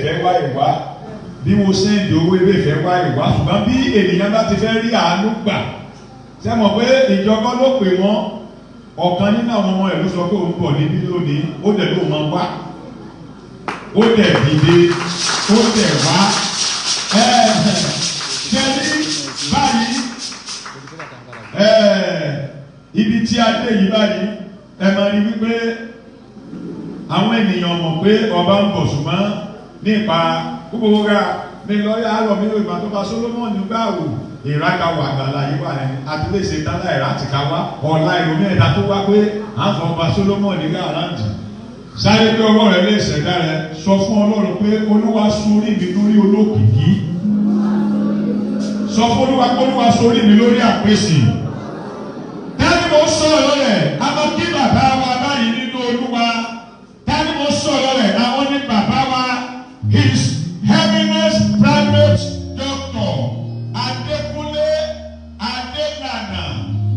ìfẹ́ wá ìwá bí mo sẹ́ndì owó ebe ìfẹ́ wá ìwá ṣùgbọ́n bí ènìyàn bá ti fẹ́ rí àánú gbà ṣé mọ̀ pé ìjọba ló pè wọ́n ọ̀kan nínú àwọn ọmọ ẹ̀ ló sọ pé òun bọ̀ níbí lónìí ó dẹ̀ ló máa wá ó dẹ̀ dìde ó dẹ̀ wá ṣe ní báyìí ibi tí a dé yìí báyìí ẹ máa rí wípé àwọn ènìyàn mọ̀ pé ọba ń bọ̀ ṣùgbọ́n nípa gbogbo ra ní lọ́yà àlọ́ mi lóyún tó bá Solomoni gbà wò ìraka wà gbàlà yìí wà ní àtúnlẹ̀ṣe tálá ìrà àti ká wá ọ̀la ìròmí ẹ̀dá tó wá pé à ń fọ ọba Solomoni gbà láǹdì sáré pé ọwọ́ rẹ lè ṣẹ̀dá rẹ sọ fún Ọlọ́run pé Olúwa sórí mi lórí olókìkí sọ fún Olúwa pé Olúwa sórí mi lórí àpèsè tani mo sọ̀rọ̀ rẹ̀ àmọ́ kí bàbá wa báyìí nínú Olúwa tani mo sọ̀rọ̀ rẹ̀ àwọn ní bàbá wa His Eminence Private Doctor Adékúnlé Adélànà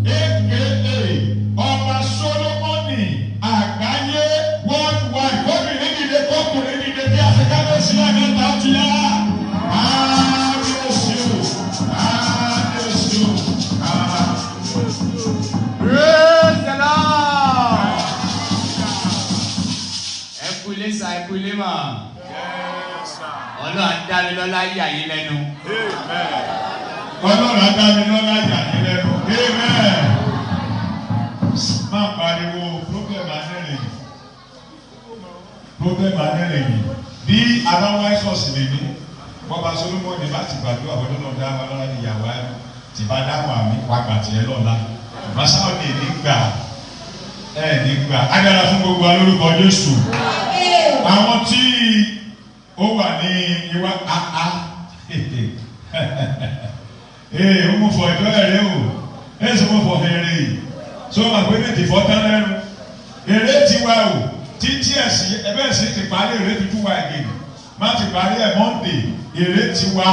aka Ọba Solomoni àgbáyé worldwide kóbìnrin dìde kókùnrin dìde bí àṣekábẹ́sì àgbẹ̀ta ti yá. Kábíyèsí o, kábíyèsí o, kábíyèsí o. Praise the Lord. Ẹ kú ilé sa, ẹ kú ilé mà. Ọlọ́run á dá mi lọ́lá yà yín lẹ́nu. Ọlọ́run á dá mi lọ́lá yà yín lẹ́nu. Amen. Má pariwo problem anẹ́rẹ̀ yìí. Problem anẹ́rẹ̀ yìí. Bí abáwá ẹ̀sọ̀sì lè ní, bọ́ba Solomoni bá ti gbàdúrà bọ́dọ̀ náà dá wa lọ́la ní ìyàwó ẹ̀ tí bá dáhùn àmì wá gbà tiẹ̀ lọ́la. Màsá ò ní ní gbà ẹ̀ ní gbà. Agbára fún gbogbo wa lórúkọ Jésù. Àwọn tí ó wà ní iwá àá ee ó mú fọ ìjọ ẹ̀rẹ́ o ẹ̀ sọ mú fọ èrè sọ ma pé ní tìfọ́ tán lẹ́nu èrè ti wá o títí ẹ̀sìn ẹ̀bẹ̀ ẹ̀sìn ti parí èrè tuntun wá again má ti parí ẹ̀ Monday èrè ti wá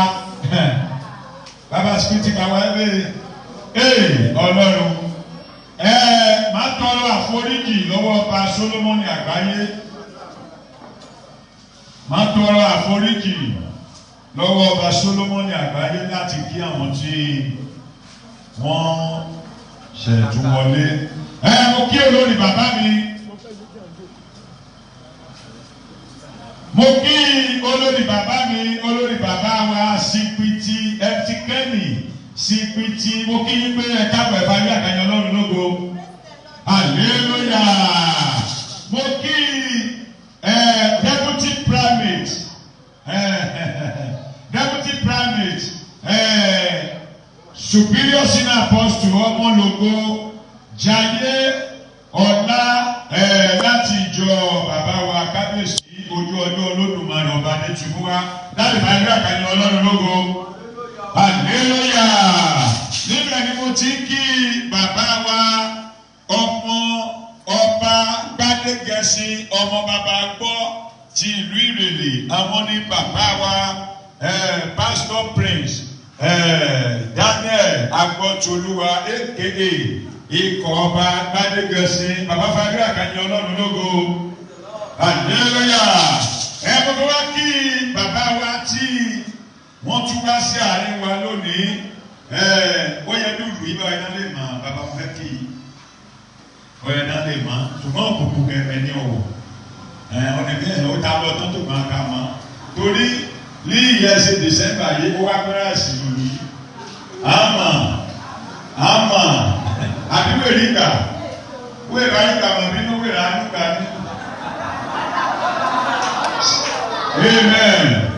bàbá sùkúl ti bá wá ẹ̀ ee Ọlọ́run ẹ̀ má tọrọ àforíjì lọ́wọ́ ọba Solomoni àgbáyé má tọrọ àforíjì lọ́wọ́ ọba Solomoni àgbáyé láti kí àwọn tí wọ́n ṣẹ̀tún wọlé. Ẹ mo kí olórí bàbá mi. Mo kí olórí bàbá mi olórí bàbá wa Sípìtì mt Kenny Sípìtì mo kí yín pé ẹ káàbọ̀ ẹ bá rí àkànyàn Ọlọ́run lógo. Hallelujah. Mo kí deputy primate. Deputy primate superior senior apostle ọmọlógo Jaiye Ọlá láti ìjọ bàbá wa kábíyèsí ojú ọjọ́ Olódùmarè ọba Adétúmúwá láti bá ẹgbẹ́ àkànní Ọlọ́run lógo. Hallelujah. Níbẹ̀ ni mo ti ń kí bàbá wa ọmọ ọba Gbádégẹṣin ọmọ bàbá gbọ́ ti ìlú Ìrèlè àwọn ní bàbá wa Pastor Prince Daniel Agbọ́tolúwa aka ikọ̀ ọba Gbádégẹṣin bàbá fàdúrà kàní Ọlọ́run lógo. Hallelujah. Ẹ gbogbo wa kí bàbá wa tí wọ́n tún wá sí àárín wa lónìí. Ó yẹ lùlù yìí báyìí náà lè mọ̀ bàbá fẹ́ kí ó yẹ náà lè mọ̀ ṣùgbọ́n òkùnkùn kẹfẹ́ ní ọ̀wọ̀ ọ̀nà bí ẹ̀ ó ta lọ tán tó máa ka mọ́ torí ní ìyẹsẹ̀ December yìí ó wá pẹ́rẹ́ àìsàn lòlù yìí àmà àmà àbí wèrè ìgbà wèrè àyíká mọ̀ bínú wèrè àyíká ní. Amen.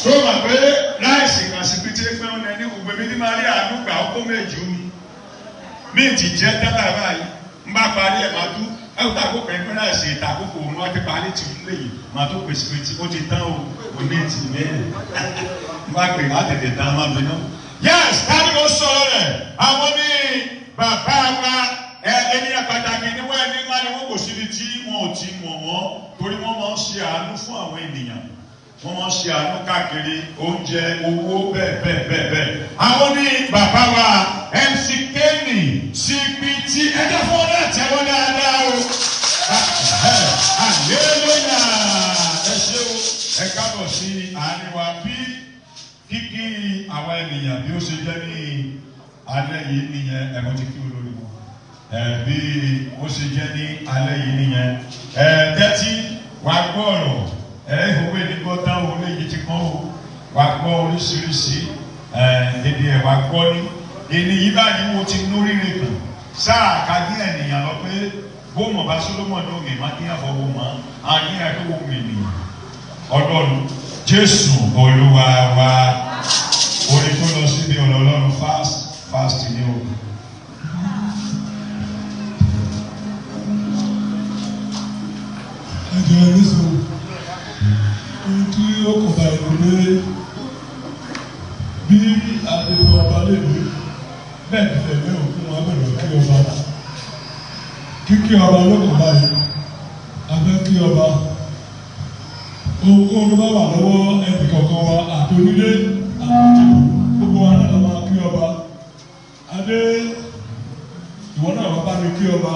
Tó mọ̀ pé láìsí kan sí pété pé ó ní gbogbo mi ní máa rí àánú gbà ó kó méjì omi. Mi ti jẹ́ dábàá báyìí, n bá parí ẹ̀ máa dún. Ẹ kò tàkó pé pé láìsí ìtàkókò òun wá ti parí tì í léyìí, màá tó pèsè pé ó ti tán o, kò ní tì mẹ́rin. N bá pè má tètè tán má bínú. Yes, káni mo sọ̀rọ̀ rẹ̀, àwọn ní bàbá wa ènìyàn pàtàkì ni wọ́n ẹni ńlá ni wọ́n kò síbi tí wọn ò ti mọ̀ wọ́n torí wọ́n máa ń ṣe àánú fún àwọn ènìyàn. Wọ́n máa ń ṣe àánú káàkiri oúnjẹ owó bẹ́ẹ̀ bẹ́ẹ̀ bẹ́ẹ̀ bẹ́ẹ̀. Àwọn ní bàbá wa MC Kenny CPT ẹjọ́ fún ọ náà tẹ́wọ́ dáadáa o. Hallelujah! Ẹ ṣé o, ẹ káàbọ̀ sí àárín wa. Bí kíkí àwọn ènìyàn bí ó ṣe jẹ́ ní alẹ́ yìí nìyẹn. Ẹ̀rọ ti kí olórí wọn. Bí ó ṣe jẹ́ ní alẹ́ yìí nìyẹn. Tẹ́tí wàá gbọ́ ọ̀rọ̀. Ìfowó ní gbọ́ táwọn olóyè ti kàn ó. Wàá gbọ́ oríṣiríṣi. Èdè ẹ̀ wàá gbọ́ ní. Èmi yìí báyìí mo ti nú rírì kù. Sáà ká ní ènìyàn lọ pé bóun ọba Solomon ló rìn má kí àfọwọ́ mọ́ àní ẹ̀kọ́ mi nìyẹn. Ọlọ́run Jésù Olúwa wa, orin tó lọ síbi ọ̀rọ̀ Ọlọ́run fast fast ni o. Ẹjọ ẹlẹsọ, ohun tí ó kàn bá ìlú pé bí àdébò ọba lè ní bẹ́ẹ̀ ní ẹgbẹ́ òkú wọn bẹ̀rẹ̀ kí ọba, kíkí ọba ló kàn báyìí. Abẹ́ kí ọba, ohunkóhun tó bá wà lọ́wọ́ ẹnì kọ̀ọ̀kan wa, àti onílé àti gbogbo wa náà la máa kí ọba. Adé, ìwọ náà wà bá mi kí ọba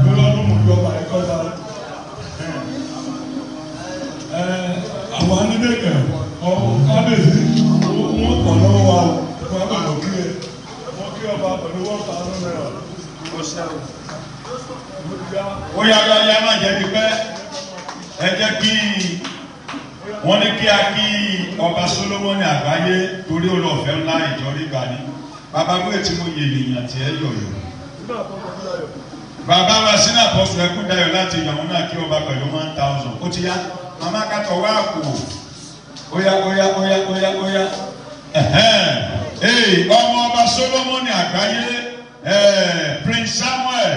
lórí ọdún mọ̀ kí ọba ẹ̀kọ́ ta àwọn anílẹ̀kẹ̀ kábíyèsí wọ́n pọ̀ lọ́wọ́ wa, wọ́n gbọ́dọ̀ kí ẹ, wọ́n kí ọba pẹ̀lú ₦1,000. Ó yá yá yá, má jẹ́ ti pẹ́. Ẹ jẹ́ kí wọ́n ní kí a kí ọba Solomoni àgbáyé torí olùọ̀fẹ́ ńlá ìjọrí gbà ní. Bàbá bóyá tí mo yè ènìyàn tí ẹ yọ̀yọ̀. Bàbá wa sínú àpọ̀sùn ẹkú dayọ̀ láti ìyàwó náà kí ọba pẹ̀lú 1,000. Ó ti yá, màmá kàtọ̀ wá kù. Ó yá ó yá ó yá ó yá ó yá. Ee, ọmọ ọba Solomoni àgbáyé, Prince Samuel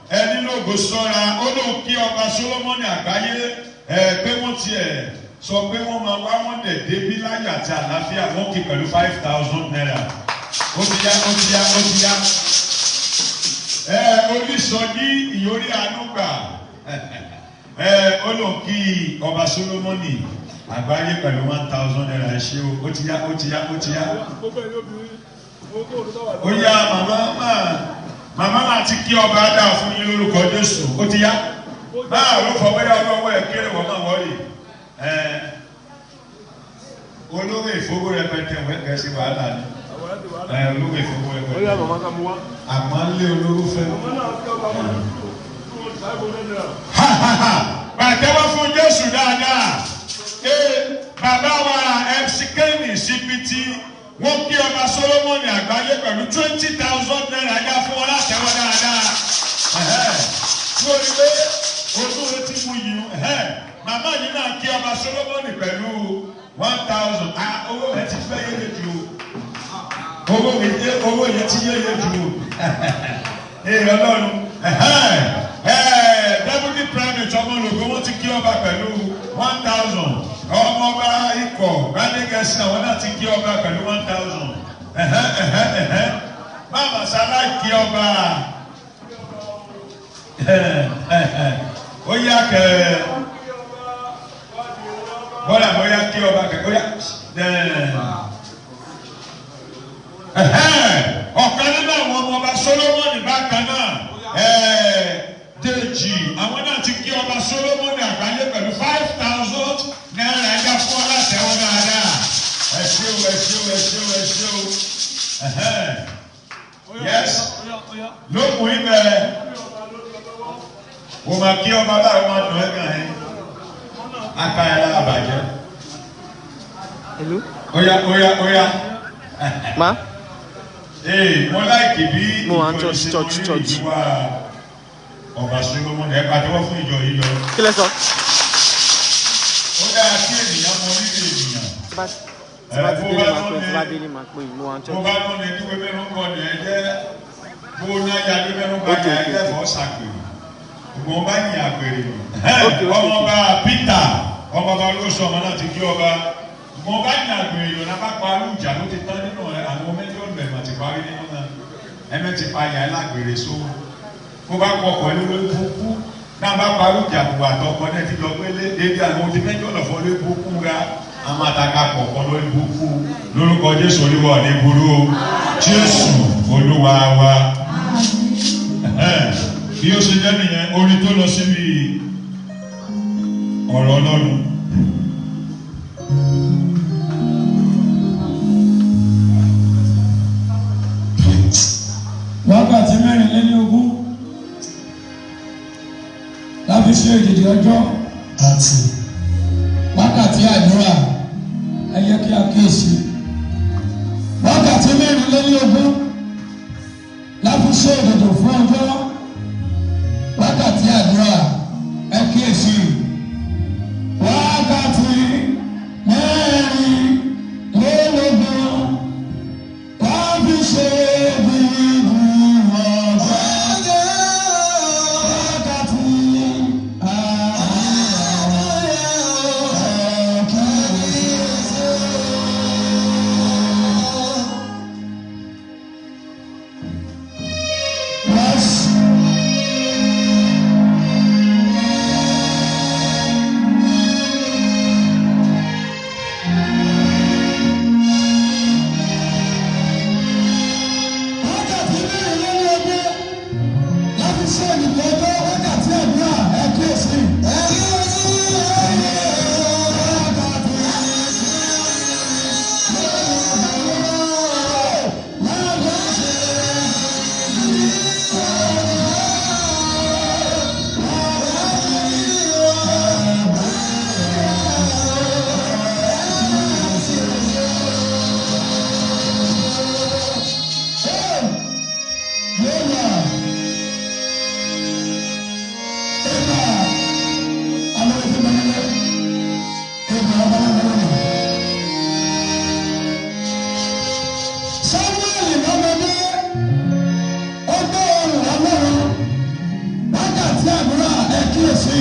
ẹni lógo sọ́ra, ó lóun kí ọba Solomoni àgbáyé pé wọ́n tiẹ̀ sọ pé wọ́n máa wá, wọ́n dẹ̀ débí láyọ̀ àti àlàáfíà. Wọ́n kí pẹ̀lú ₦5,000. Ó ti yá, ó ti yá, ó ti yá. Onísọjí ìyórí ànúgbà, ó lóun kí ọba Solomoni àgbáyé pẹ̀lú ₦1,000. Ẹ ṣé o. Ó ti yá, ó ti yá, ó ti yá. Ó yá, màmá máa màmá máa ti kí ọba dá fún yín lórúkọ Jésù. Ó ti yá, máa ló fọ bóyá ọlọ́wọ́ ẹ̀ kéré, wọ́n máa wọ́ọ̀rì ẹ̀ olówó ìfowó rẹpẹtẹ wẹ́kẹ́ sí wàhálà ni ẹ̀ olówó ìfowó rẹpẹtẹ àmọ́ lé olówó fẹ́. Pàtẹ́wọ́ fún Jésù dáadáa. Ee, bàbá wa MC Kenny CPT, wọ́n kí ọba Solomoni àgbáyé pẹ̀lú ₦20,000. Yá fún wọn látẹ̀wọ́ dáadáa. Tí o rí pé ojú rẹ ti mú yìí, màmá yìí náà kí ọba Solomoni pẹ̀lú 1,000. Owó rẹ ti fẹ́ yéye jù o, owó mi dé, owó yẹn ti yéye jù o. Ee, Ọlọ́run. Deputy Prime ọmọlòkó, wọ́n ti kí ọba pẹ̀lú 1,000. Ọmọọba ikọ̀ gbadegẹsí, àwọn náà ti kí ọba pẹ̀lú 1,000. Bàbá sábà kí ọba, ó yá kẹ bọ́lá, ó yá kí ọba kẹ, ó yá. Ọ̀kan nínú àwọn ọmọọba Solomoni bákan náà, Dèjì, àwọn náà ti kí ọba Solomoni àgbáyé pẹ̀lú ₦5,000. Ẹja fún ọ látẹ̀wọ́ dáadáa. Ẹ ṣé o, ẹ ṣé o, ẹ ṣé o, ẹ ṣé o. Yes, lókun ibẹ̀ wọ́n máa kí ọba báyìí, wọ́n máa dùn ẹ́ gàn ẹ́ aka ẹ̀ lára bàjẹ́. Hello? Óyá óyá óyá. Ma? Ee, mo láìkì bí Mo wà ní ìjọ church, ìṣe church, orí church. ìlú wa, ọba Solomoni. Ẹ pàtẹ́wọ́ fún ìjọ yìí lọ. Kí lẹ sọ? Ó dára kí ènìyàn mọ rírì ènìyàn. Tí bá ti délé máa pè, tí bá délé máa pè, mo wà ní Bó church. bá tún ní kí wẹ́mẹ́rún kọ́ ni ẹ jẹ́, bó ná ya wẹ́mẹ́rún bá Okay, yà ẹ okay, jẹ́ okay. fọ́ sàgbèrè. Ògùn bá yìn àgbèrè. Okay. Ọmọọba Peter, ọmọọba olóṣù, ọmọ náà ti kí ọba. Ògùn bá yìn àgbèrè yòó náà, bá parí ìjà ló ti tán nínú ẹ, àwọn mẹ́jọ bẹ̀rẹ̀ ti parí nínú náà. Ẹ̀mẹ́ ti pa yà ẹ́ lágbèrè so. Bó bá kọ ọkọ̀ lórí burúkú náà, bá parí ìjà kò àtọkọ náà ti lọ gbélé débi àwọn odi mẹ́jọ lọ̀fọ́ lórí burúkú ra àwọn àtàkà kọ̀ọ̀kan lórí burúkú. Lórúkọ Jésù, Olúwa ò ní burú o. Jésù Olúwa wa. Bí ó ṣe jẹ́ nìyẹn, orin tó lọ síbi ọ̀rọ̀ Ọlọ́run. mẹ́rìnlélógún la fi ṣe èdìdì ọjọ́ Àti wákàtí àdúrà. Ẹ yẹ kí a kíyèsí. Wákàtí mẹ́rìnlélógún la fi ṣe èdìdì fún ọjọ́ wákàtí àdúrà. Ẹ kíyèsí. Wákàtí mẹ́rìnlélógún la fi ṣe èdìdì ọjọ́ wákàtí àdúrà. Ẹ kíyèsí. Yes. Wákàtí mẹ́rìnlélógún láti ṣe ìdìbò ọjọ́ wákàtí àdúrà ẹ kíyèsí. Samuel lọ́mọdé ó gbọ́ ohùn Ọlọ́run wákàtí àdúrà ẹ kíyèsí.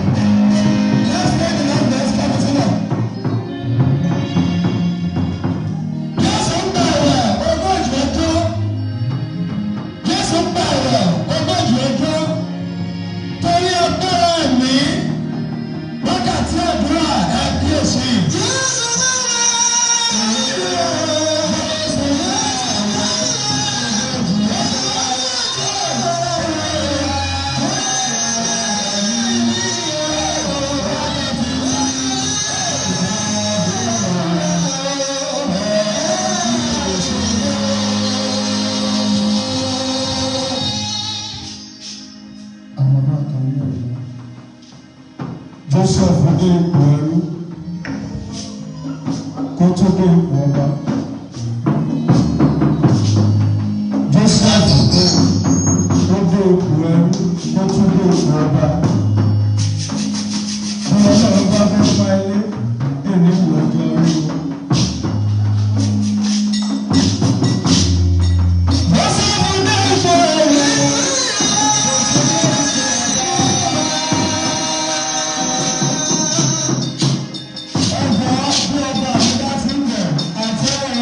Let's pray the last verse, come on. Jésù ń bẹ̀rẹ̀ ogójì ọjọ́. Jésù ń bẹ̀rẹ̀ ogójì ọjọ́. Torí agbára ẹ̀mí, wákàtí àdúrà ẹ kíyèsí. Àwọn náà kan ní ọ̀la. Joseph dé ipò ẹrú kó tó dé ipò ọba. Joseph ó dé ipò ẹrú kó tó dé ipò ọba. Bí Ọlọ́run bá fẹ́ pa ilé, èmi wò ọjọ́ orí o. Joseph dé ipò ẹrú. Ọgbà bí ọba mi bá ti ń bẹ̀ àti ẹ̀rọ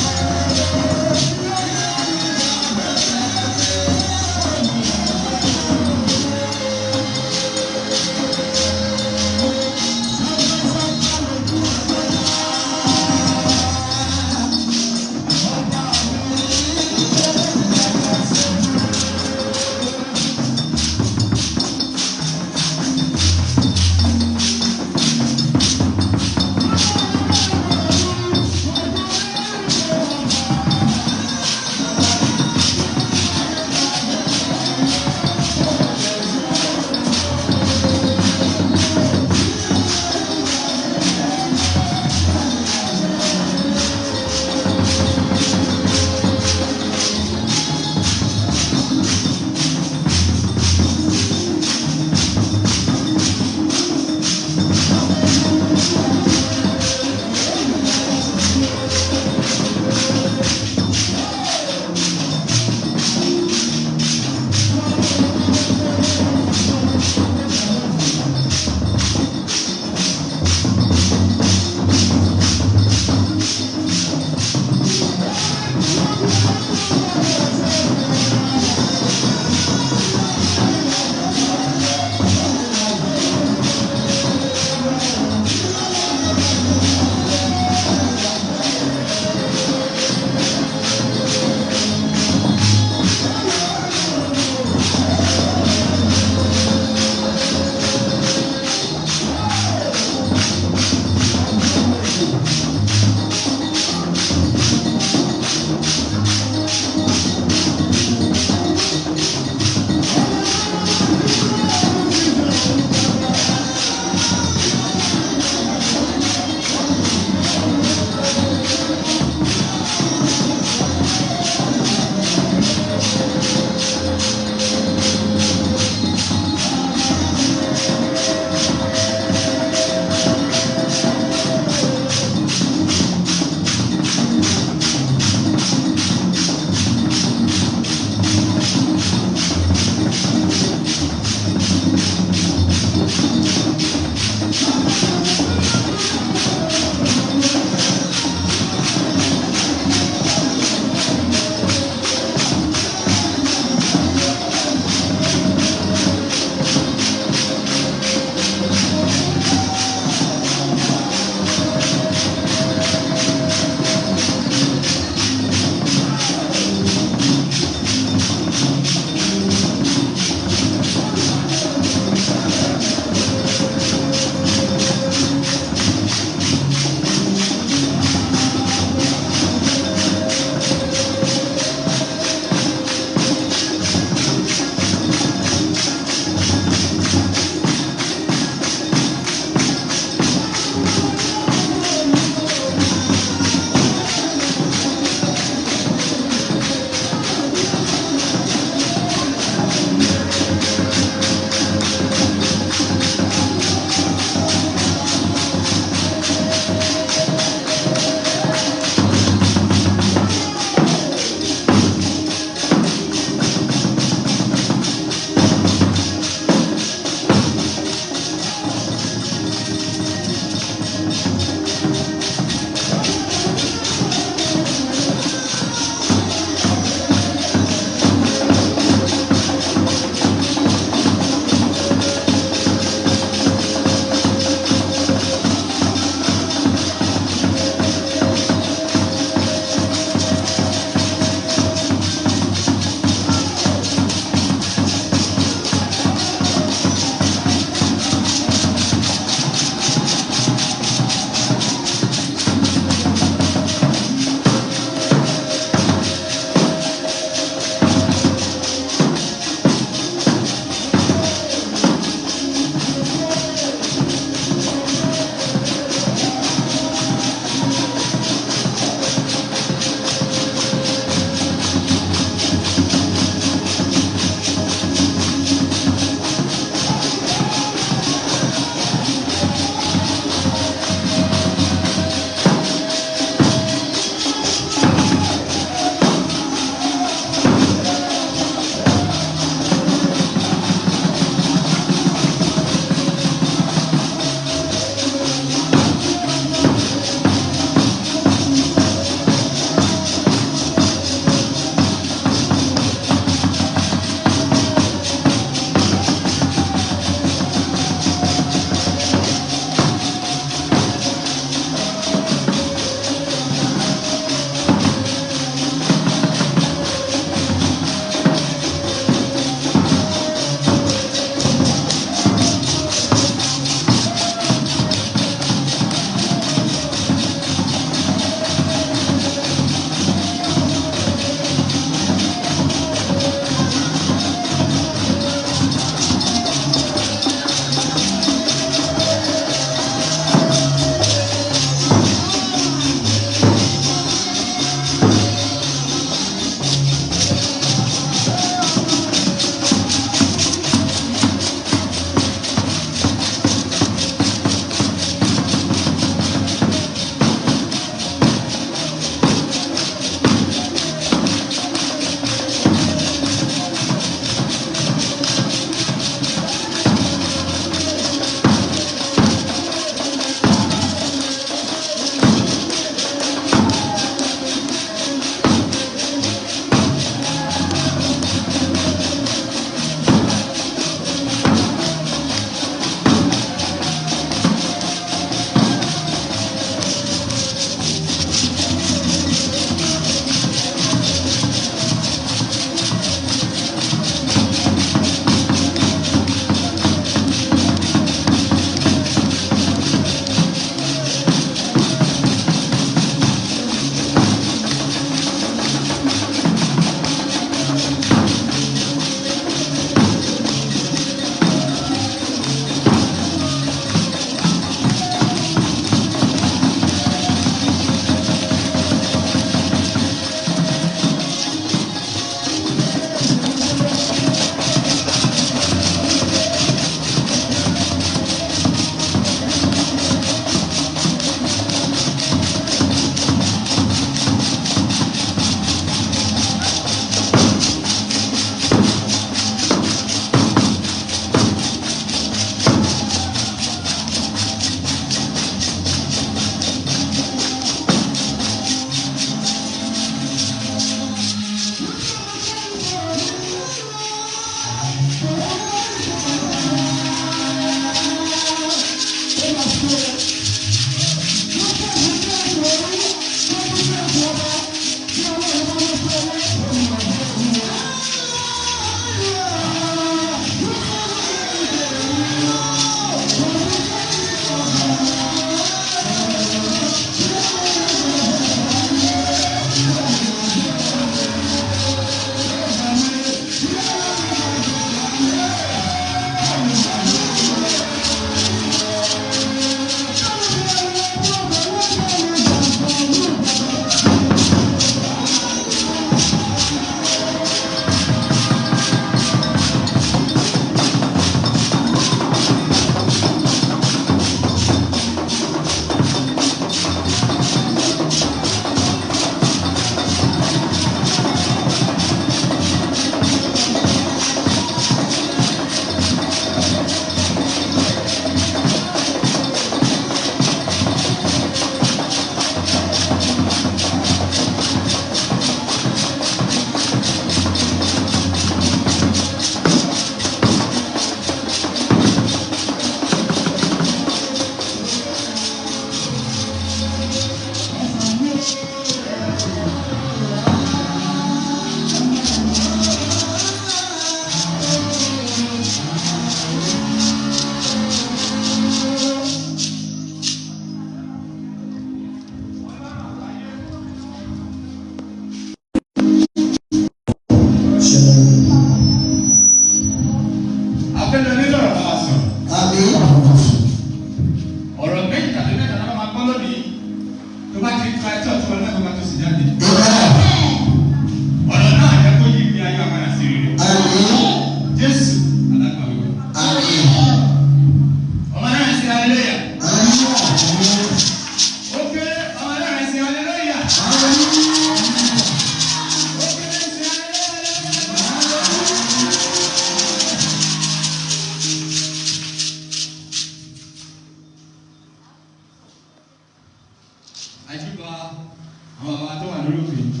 lórí òkè yìí.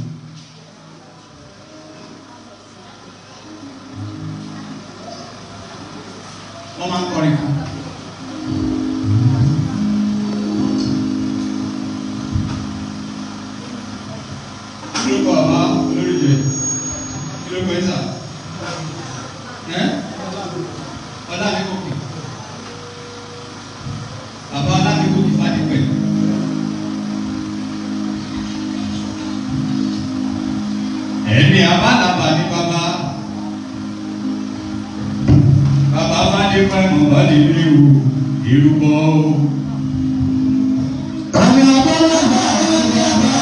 Wọ́n máa ń kọrin kan. Kí ló kọ bàbá olórí jẹ? Kí ló kọ ẹ sà? Ẹ́ Ọlámigòkè. Bàbá Ọlámigòkè Fádípẹ̀. Ẹni abálàbà ni bàbá. Bàbá Fádípẹ̀ mọ̀ bá lè rí o, ìrúbọ o. Bàbá lè lọ mọ̀ bá lè rí o, ìrúbọ.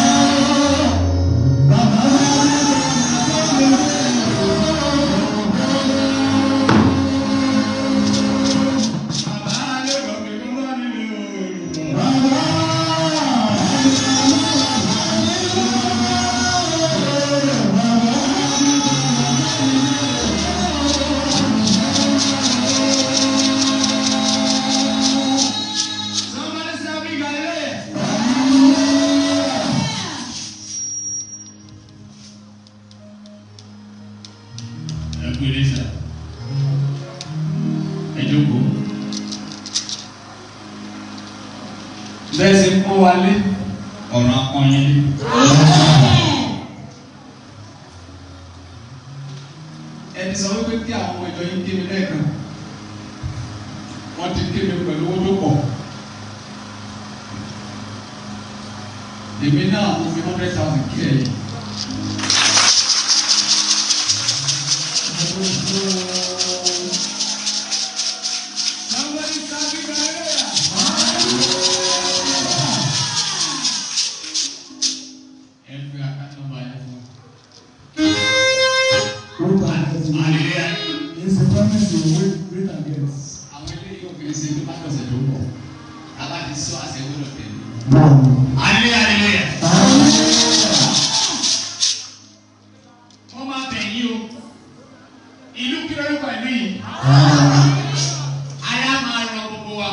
Somebody say big hallelujah. Ẹ kú ilé sà. Ẹ jókòó. Bẹ́ẹ̀ ṣe pọ́n wa lé, ọ̀ràn akọyin lé. Ẹni sọ wípé kí àwọn ọmọ ìjọ yín kí mi lẹ́ẹ̀kan. Wọ́n ti kí mi pẹ̀lú owó tó pọ̀. Èmi náà mo fi 100,000 kí ẹ̀yìn. Somebody shout big hallelujah. Ẹ fi account number yẹn fún mi. Hallelujah. It's a promise you wait, wait and get. Àwọn eléyìí ò kì í ṣe tó bá tọ̀sẹ̀ tó ń bọ̀. A bá ti sọ àṣẹ gbọ́dọ̀ tẹ̀lé. Hallelujah, hallelujah. Wọ́n máa bẹ̀ yín o. Ìlú kí lórúkọ ìlú yìí? Ara máa rọ gbogbo wa.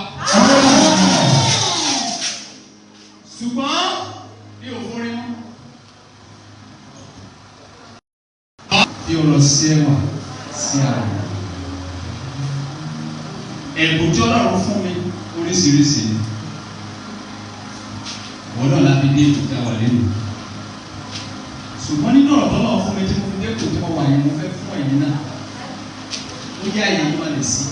Ṣùgbọ́n mi ò forí mọ́. Tí o lọ sí ẹ̀wọ̀n sí àwọn. Ẹ̀bùn tí Ọlọ́run fún mi oríṣiríṣi ni. Wọ́n náà láti dé ètò tá a wà lẹ́nu. Ṣùgbọ́n nínú ọ̀rọ̀ tọ́lọ́ fún mi tí mo fi dé ètò tí mo wà yìí mo fẹ́ fún ẹ̀yin náà. Ó yá ẹ̀yin yìí má lè sí.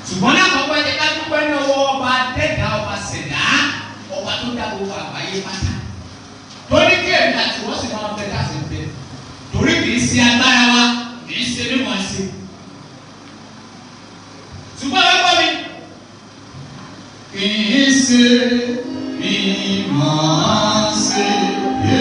Ṣùgbọ́n lákọ̀ọ́kọ́ ẹ jẹ́ ká dúpẹ́ ní ọwọ́ ọba dẹ́gà ọba ṣẹ̀dá ọba tó dá gbogbo àgbáyé pátá. Torí kí èmi àti wọ́n sì máa bẹ káàsì bẹ. Torí kì í ṣe agbára wa, kì í ṣe mímọ̀ ṣe. Ṣùgbọ́n ẹ gbọ́ mi. Kì í ṣe mímọ̀ ṣe yé.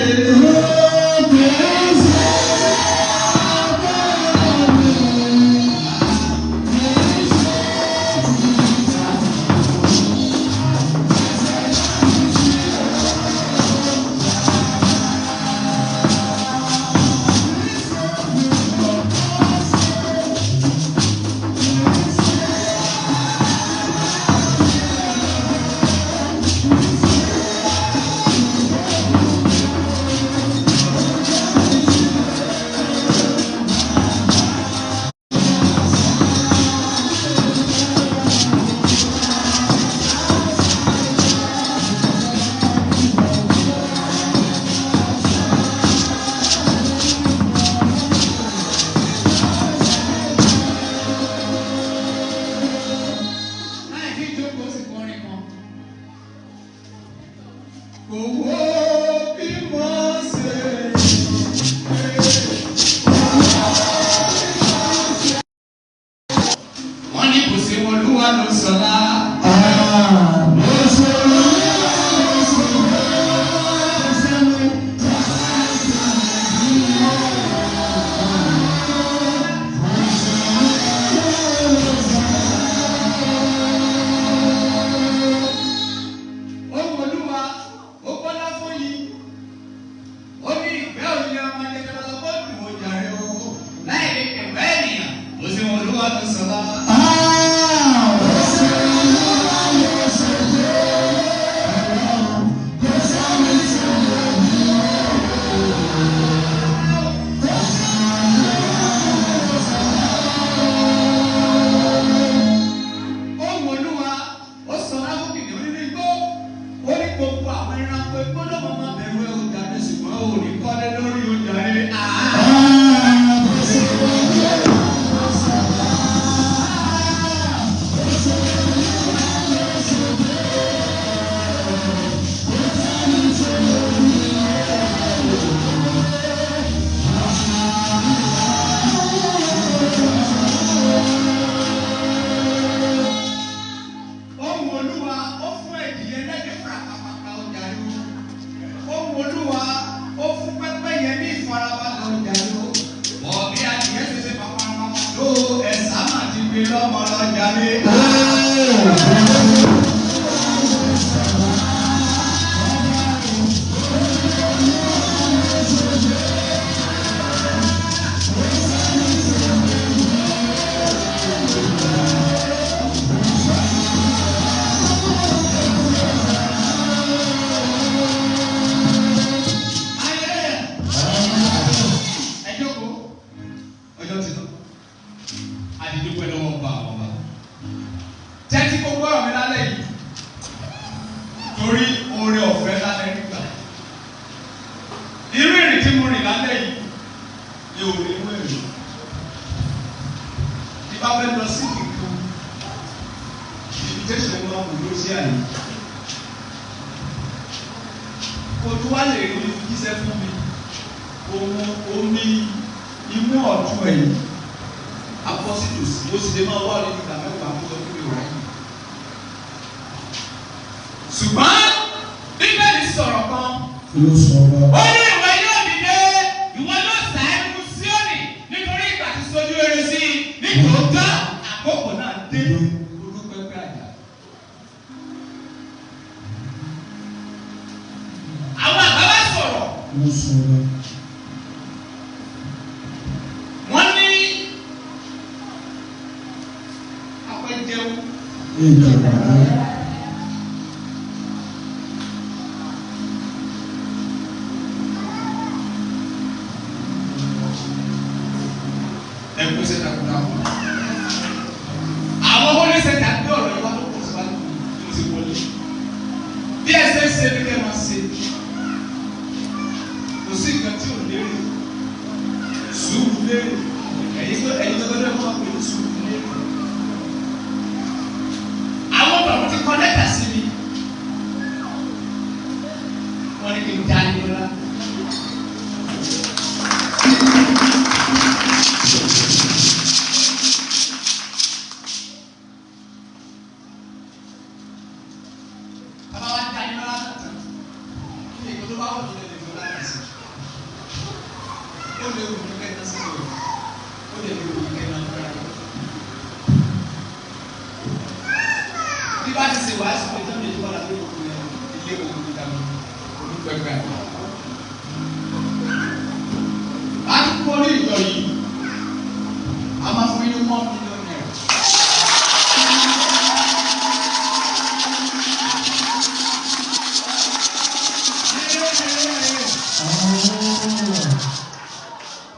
Thank jáde. Ẹ jókòó, ọjọ́ ti lọ. Àdìdúpẹ́ lọ́wọ́ ọba àwọn ọba. Tẹ́tí kó gbọ́rọ̀ mi lálẹ́ yìí torí oore ọ̀fẹ́ lálẹ́ nígbà. Irú ìrìn tí mo rìn lálẹ́ yìí ni ò ní wú èrè. Tí bá fẹ́ lọ sí ìkan, invitation máa wù ló sí àyè. Kò tún wá lè rí jíṣẹ́ fún mi. Ohun omi imú ọ̀tún ẹ̀yìn apọ́sítòsí ó sì lè máa wá ní ìgbà mẹ́wàá kó sọ fún mi rẹ̀. Ṣùgbọ́n Bíbélì sọ̀rọ̀ kan. Ló sọ ọba. Ó ní ìwọ yóò dìde, ìwọ yóò sá ẹnu Síónì nítorí ìgbà tí sojú rere sí i. Nítòótọ́ àkókò náà dé olúpẹpẹ àjà. Àwọn àgbà bá sọ̀rọ̀. Ló sọ ọba. Wọ́n ní apẹjẹun. Ìjọba rẹ̀. Ẹkú ṣe takuntakun. Àwọn wọlé ṣe tàbí ọ̀rọ̀ yìí wá tó kọ̀ síwájú bí mo ṣe wọlé. Bí ẹ ṣe ń ṣe ní kẹ́ máa ṣe. Kò sí nǹkan tí ò lérè. Sùúrù lérè. Ẹ̀yin tó ẹ̀yin tó gbọ́dọ̀ máa pè ní sùúrù lérè. Àwọn bàbá ti kọ lẹ́tà sí mi. Wọ́n ní kí n dá ní lọ́la. Bàbá wa dá ní lọ́la tán. Kí ni ìkọ́ tó bá wù mí lè fi lọ́la sí? Ó lè wù mí kẹ́ta sí mi. Ó lè wù mí kẹ́ta fúnra mi. Bí bá ti ṣe wàásù pé tán mi ní kọ́lá lórí òkú yẹn, ilé òkú mi dànù, olùpẹ̀pẹ̀ àgbà. A ti kọ́ ní ìjọ yìí, a máa fún yín ní ₦1 million.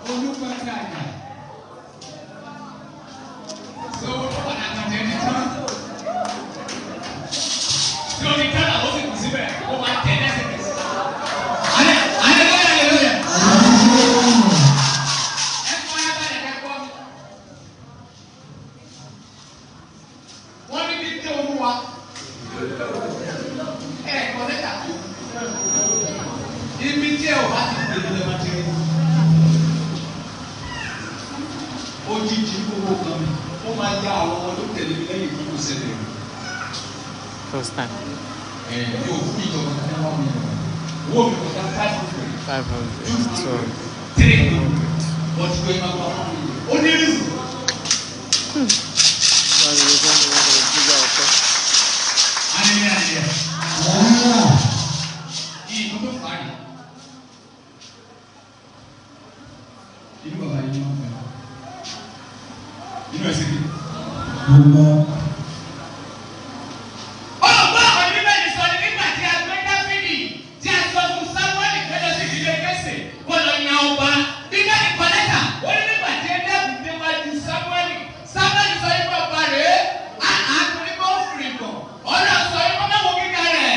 Olùpẹ̀pẹ̀ àgbà. So, padà kàjẹ́ ní tán. Tí o ní tán àwọn sì kù síbẹ̀, ó máa tẹ̀ lẹ́sẹ̀kẹsẹ̀. Hallelujah, hallelujah. Ẹ kọ́ ẹ balẹ̀ kẹ́kọ̀ọ́ mi. Wọ́n ní bí dé Olúwa. Ẹ kọ́ lẹ́tà tó. Ibi tí ẹ ò bá ti pè é lọ́wọ́ ti rí. Òjijì gbogbo kan mi, ó máa ya àwọn ọmọ tó tẹ̀lé mi lẹ́yìn tó kù ṣẹlẹ̀. First time. Ẹ yóò fún ìjọba ní 1 million. Owó mi kọjá 500. 500. 200. 300. Wọ́n ti gbé máa gba 1 million. Ó ní rí. Sorry, we're going to want to figure out. Hallelujah, hallelujah. Ìlú tó fà á rè. Inú bàbá yìí máa ń fẹ́. Inú ẹ̀ sì kí. Gbogbo. Ọgbọ́n àwọn Bíbélì sọ ni nígbà tí a gbé Dáfídì tí a sọ fún Sámúẹ́lì pé lọ sí ìdílé Jésè kó lọ yan ọba. Bíbélì kọ lẹ́tà ó ní nígbà tí Édẹ́bù déwájú Sámúẹ́lì. Sámúẹ́lì sọ ikú ọba rèé. Àá torí pé ó fìrì bọ̀. Ọlọ́run sọ ikú mẹ́wòó gíga rẹ̀.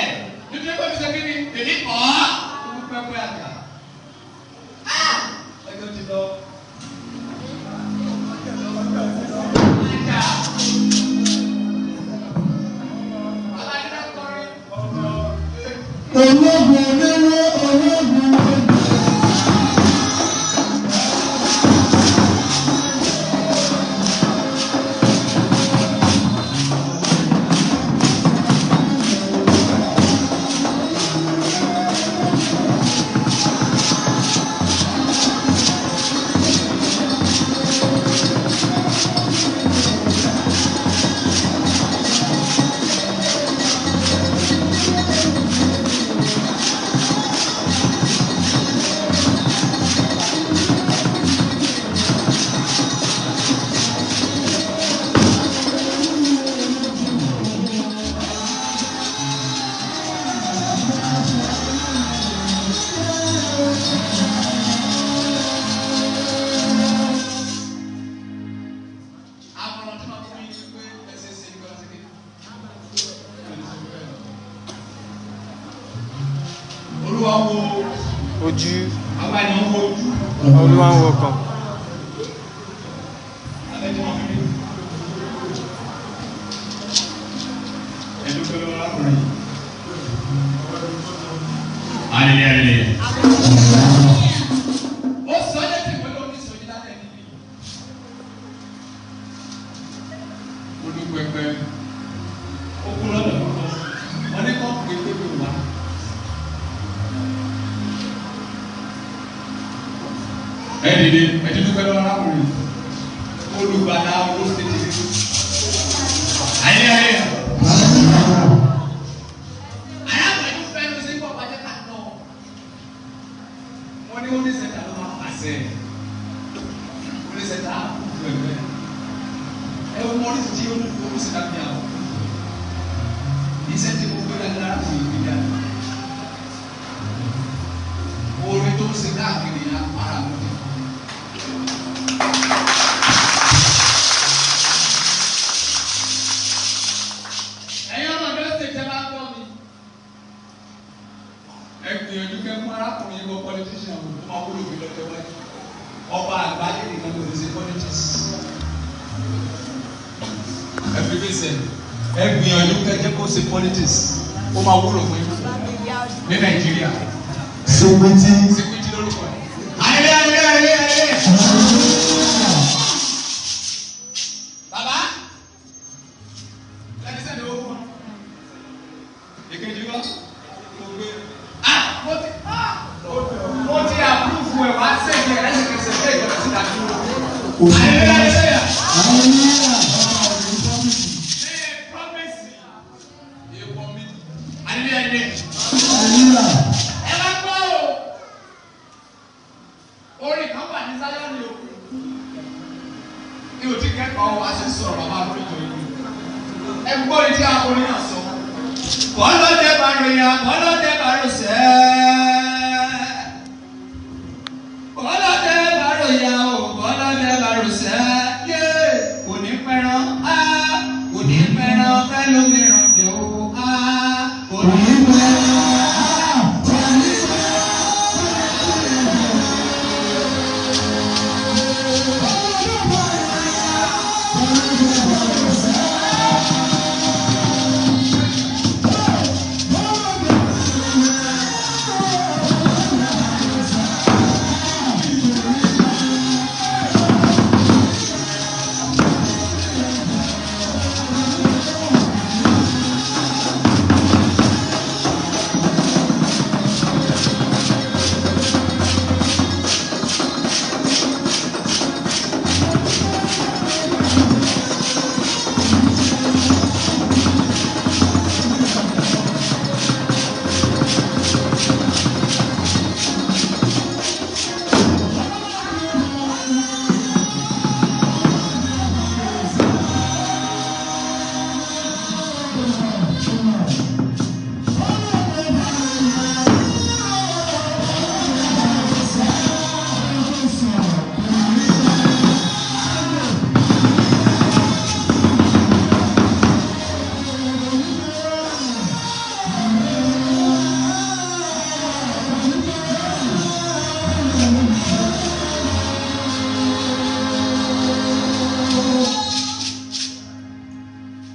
Nítorí pé ó fi ṣe kí ni? Èmi kọ́ ọ́. Ó pẹ́pẹ́ àgbà. Ẹjọ́ ti lọ. Ajá. Alájọ́ kọrin. Ológun onírú ológun ojú. Hallelujah. Ojú. Àwa ni wọ́n wojú. Olúwa ń wọkàn. Hallelujah, hallelujah. Ó sọ létí ìwé lórí ìsọjí lálẹ́ níbí. Olùpẹ̀pẹ̀ ó kú lọ́dọ̀ tó lọ. Wọ́n ní kọ́ pé pé mi wá. Ẹ dìde, ẹ ti dúpẹ́ lọ́wọ́ arákùnrin. Olùgbàlà olóṣèlú. Ayé ayé. Arákùnrin fẹ́ ló ṣe kọ́ pàjẹ́ ká lọ. Wọ́n ní oníṣẹ́ta ló máa pàṣẹ. Oníṣẹ́ta á kú pẹ̀lú. Ẹ wo oríṣi tí oníṣẹ́ta fi hàn. Iṣẹ́ tí mo gbé dání arákùnrin gbé dání. Orin tó ń ṣe káàkiri yẹn ara mi ti kọ́. Ẹ̀yin ọmọ mi ó ṣe jẹ́ bá gbọ́ mi. Ẹ gbìyànjú kẹ́ mú arákùnrin yìí wọ politician wò ó máa wúlò mí lọ́jọ́ wájú. Ọba àgbáyé nìkan ló lè ṣe politics. Ẹ fi mí sẹ́, ẹ gbìyànjú kẹ́ jẹ́ kó ṣe politics. Ó máa wúlò fún yín ní Nàìjíríà. Sèpìtì. Sèpìtì lórúkọ ẹ̀. Hallelujah, hallelujah, hallelujah. Bàbá, lẹ́ni sẹ́ni owó fún wa. Èkejì wa, mo gbé. Ah! Mo ti ah! Mo ti àpúrúfù ẹ̀ wá sẹ́yìn ẹ̀ lẹ́sẹ̀kẹsẹ̀ bẹ́ẹ̀ ìjọba sí ìdádúró. Hallelujah, hallelujah. Ṣé promise èèwọ̀ mi? Hallelujah, hallelujah. Ẹ wá gbọ́ o. Orin kan wà ní Sáyọ́nì o. Mi ò tí kẹ́kọ̀ọ́ wá sí sọ̀rọ̀ bàbá lórí ìjọ yìí. Ẹ gbọ́ ní tí akọrin náà sọ. Bọ́lọ́dẹ bá ròyìn bọ́lọ́dẹ bá rọ̀ṣẹ́. Bọ́lọ́dẹ bá ròyìn o, bọ́lọ́dẹ bá rọ̀ṣẹ́. Yé kò ní pẹran á, kò ní pẹran fẹ́lómìíràn jẹ́ o á, kò ní pẹran á, kò ní pẹran.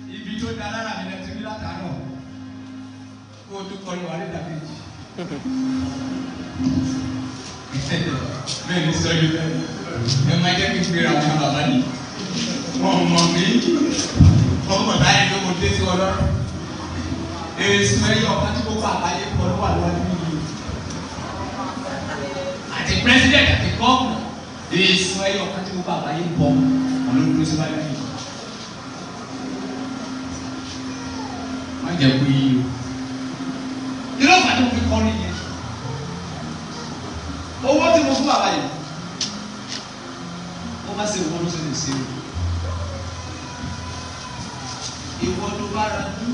Ibi tó da lára mi lẹ ti rí látàárọ̀ kó o tún kọrin wà níta kejì. Bẹ́ẹ̀ ni sọ́jú bẹ́ẹ̀ ẹ máa jẹ́ kí n gbéra wọn bàbá ni. Wọ́n mọ̀ mí, wọ́n mọ̀ báyìí ló mo dé sí wọn lọ́rùn. Èsù ẹyọ ọ̀kan tí gbogbo àgbáyé kọ ló wà lọ́wọ́ yìí. Àti pírẹ́sídẹ̀ntì àti gọ́ọ̀nà èsù ẹyọ ọ̀kan tí gbogbo àgbáyé kọ wọn ló dúró síwájú yìí. Má jẹ́ kó yí o. Irú ọ̀fà tí mo fi kọ́ nìyẹn. Owó tí mo fún bàbá yìí. Ó bá ṣe ìwọ ló ṣe lè ṣe o. Ìwọ ló bá ra dú.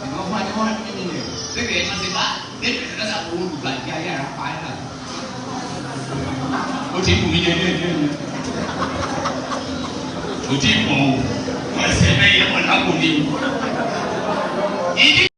Ìwọ fún wa ní wọ́n ní mílíọ̀nù. Lẹ́gbẹ̀ẹ́ yẹn ṣe bá lẹ́gbẹ̀ẹ́ yẹn ṣe owó olùgbàdì ayé ara pa ẹ̀ náà. Ó ti kù mí jẹ díẹ̀ díẹ̀ ni. Kò tí ì pọ̀ o. Wọ́n ṣe bẹ́ẹ̀ yẹ wọ́n lápò ní. Ìdí